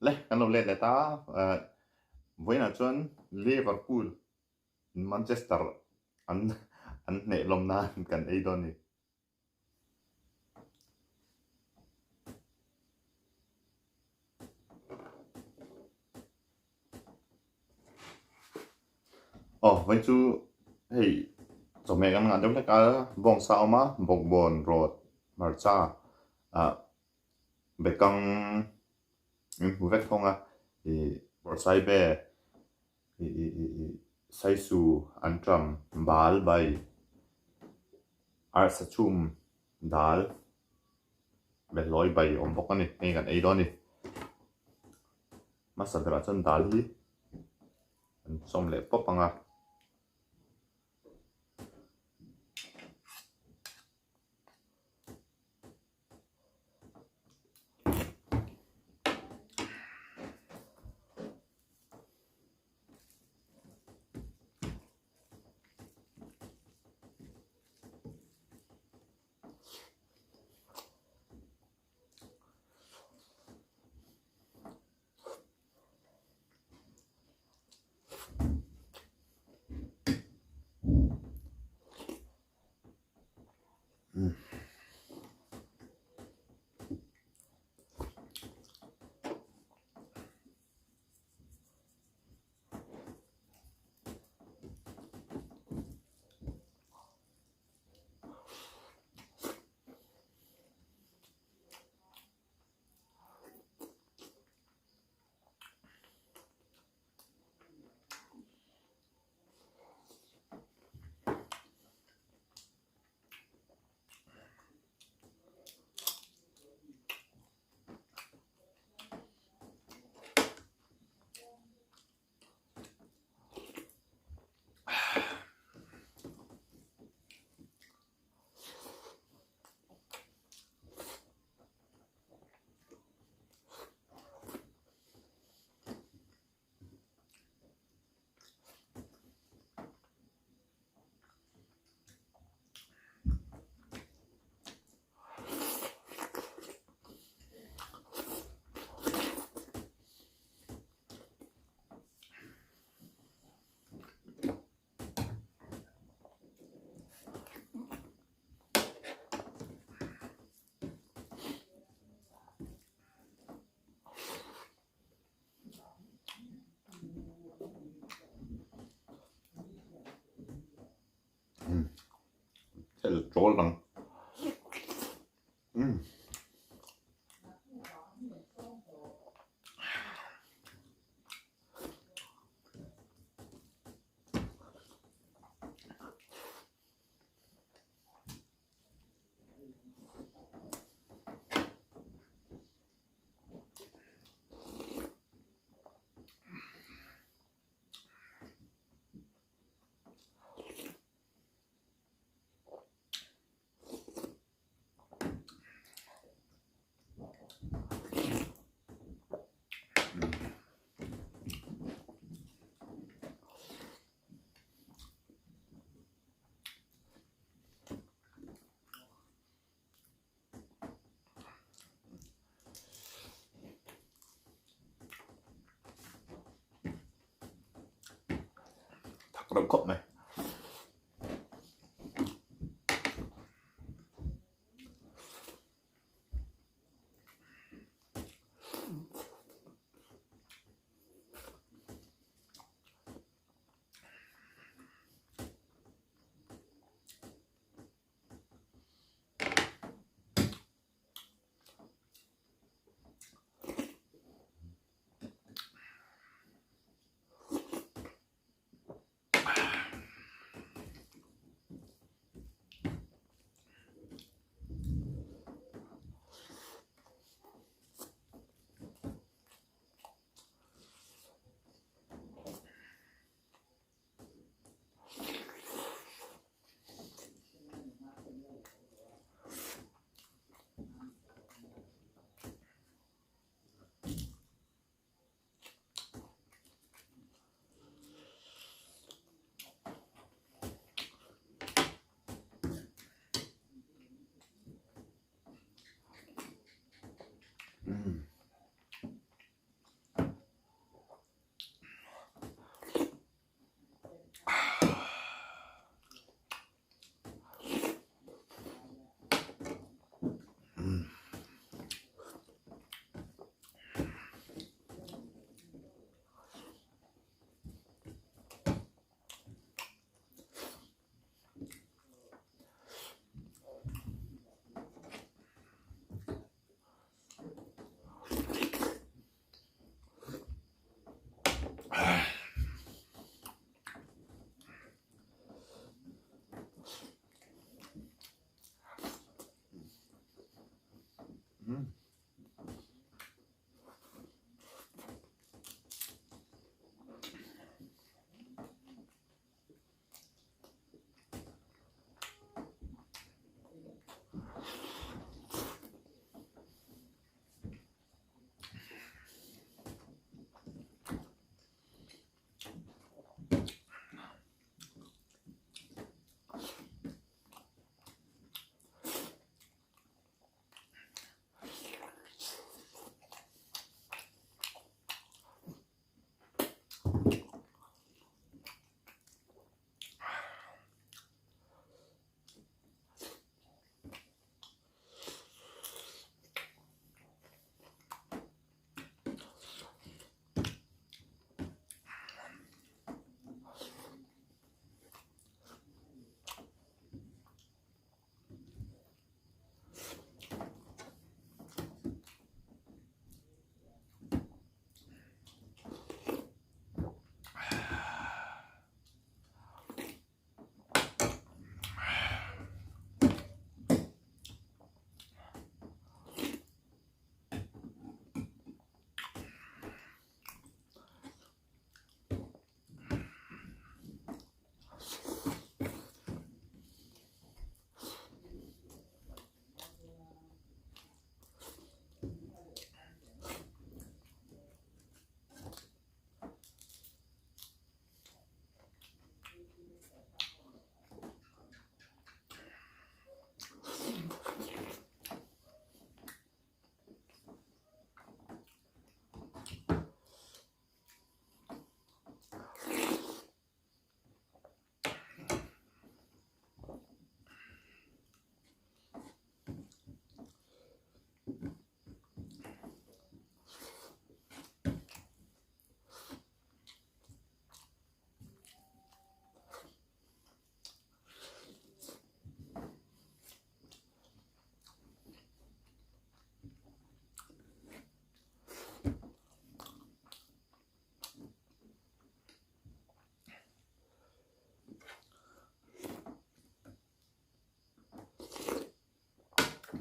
Le kan lo let leh ta vawiinah chuan Liverpool Manchester an an hneh lawm nan kan ei dawn a ni. Aw vawiin chu hei chawhmeh kan ngah deuh hlek a bawngsa a awm a bawkbawn rawt hmarcha ah Bekang min hmu vek thawng a, ih Bawrhsaibe ih ih ih ih Saisu anṭam bal bai arsa chhum dal behlawi bai awm bawk a ni, hei kan ei dawn a ni. Hmasa berah chuan dal hi an chawm leh pawp ang a. Thel chawl ang. Umm. Thak reuh khawp mai.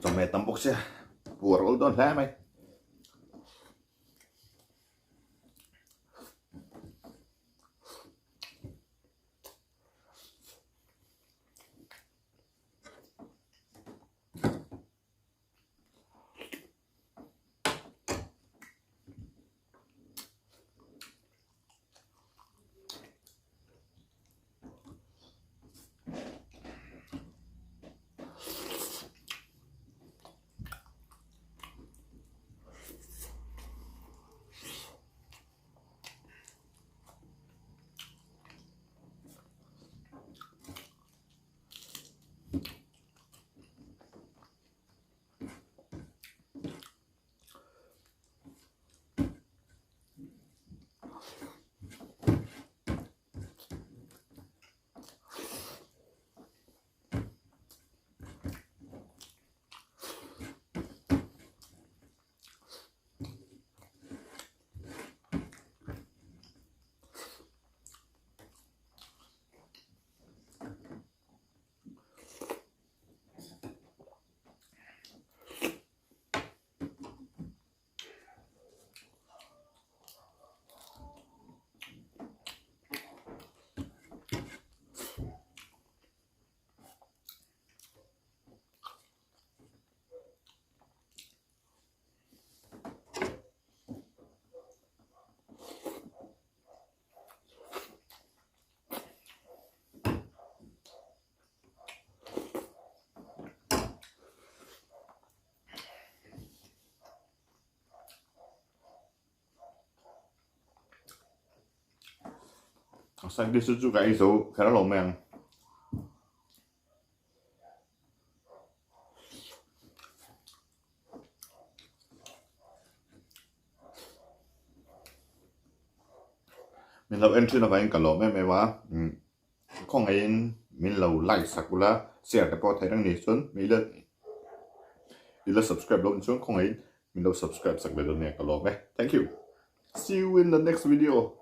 Chawhmeh tam bawk sia puar awl dawn hle mai. Side dish chu ka ei zo kher lo mai ang. Min lo en thin avangin ka lawm em em a, khawngaihin min lo like sak ula, share te pawh theih reng ni chuan mi ila ila subscribe loh ni chuan khawngaihin min lo subscribe sak ve dawn nia ka lawm e. Thank you. See you in the next video.